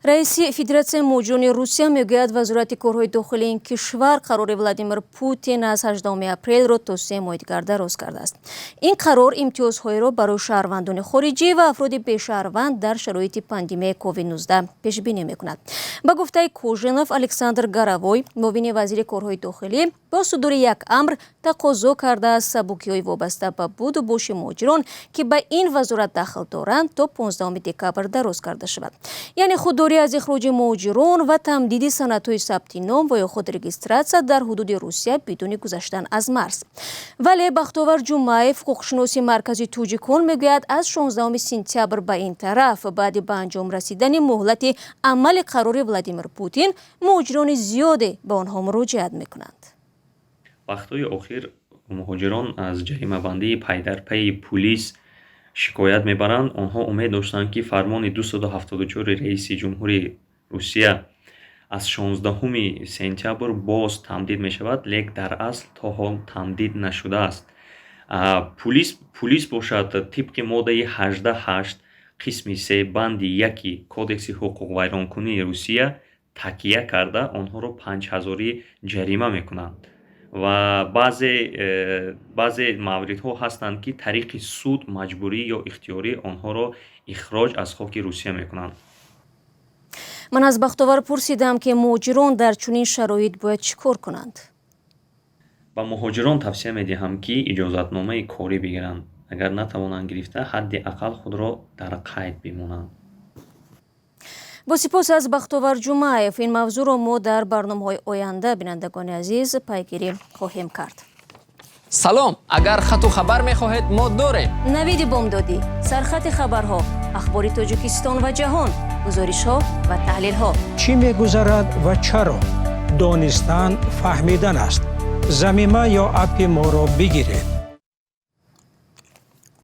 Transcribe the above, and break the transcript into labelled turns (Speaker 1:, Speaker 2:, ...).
Speaker 1: Раиси Федератсияи муҳоҷирони Русия мегӯяд, Вазорати корҳои дохилии ин кишвар қарори Владимир Путин аз 18 апрелро то 3 моҳи дигар дароз кардааст. Ин қарор имтиёзҳоеро барои шаҳрвандони хориҷӣ ва афроди бешаҳрванд дар шароити пандемияи COVID-19 пешбинӣ мекунад. Ба гуфтаи Кожинов, Александр Горовой, муовини вазири корҳои дохилӣ, бо судури як амр тақозо кардааст, сабукиҳои вобаста ба буду боши муҳоҷирон, ки ба ин вазорат дахл доранд, то 15 декабр дароз карда шавад, яъне худдорӣ аз ихроҷи муҳоҷирон ва тамдиди санадҳои сабти ном ва ё худрегистратсия дар ҳудуди Русия бидуни гузаштан аз марз. Вале Бахтовар Ҷумаев, ҳуқуқшиноси Маркази тоҷикон, мегӯяд, аз 16 сентябр ба ин тараф, баъди ба анҷом расидани муҳлати амали қарори Владимир Путин, муҳоҷирони зиёде ба онҳо муроҷиат мекунанд.
Speaker 2: Вақтҳои охир муҳоҷирон аз ҷаримабандии пайдарпайи пулис шикоят мебаранд. Онҳо умед доштанд, ки фармони 274 раиси ҷумҳури Русия аз 16 сентябр боз тамдид мешавад, лек дар асл то ҳол тамдид нашудааст. Пулис бошад, тибқи моддаи 18.8 қисми 3 банди 1 Кодекси ҳуқуқвайронкунии Русия такя карда, онҳоро 5000-ӣ ҷарима мекунанд ва баъзе мавридҳо ҳастанд, ки тариқи суд маҷбурӣ ё ихтиёрӣ онҳоро ихроҷ аз хоки Русия мекунанд.
Speaker 1: Ман аз Бахтовар пурсидам, ки муҳоҷирон дар чунин шароит бояд чӣ кор кунанд.
Speaker 2: Ба муҳоҷирон тавсия медиҳам, ки иҷозатномаи корӣ бигиранд. Агар натавонанд гирифта, ҳадди ақал худро дар қайд бимонанд.
Speaker 1: Бо сипос аз Бахтовар Ҷумаев. Ин мавзӯъро мо дар барномаҳои оянда, бинандагони азиз, пайгирӣ хоҳем кард.
Speaker 3: Салом, агар хату хабар мехоҳед, мо дорем.
Speaker 1: Навиди бомдодӣ, сархати хабарҳо, ахбори Тоҷикистон ва ҷаҳон, гузоришҳо ва таҳлилҳо.
Speaker 4: Чӣ мегузарад ва чаро? Донистан фаҳмидан аст. Замима ё аппи моро бигиред.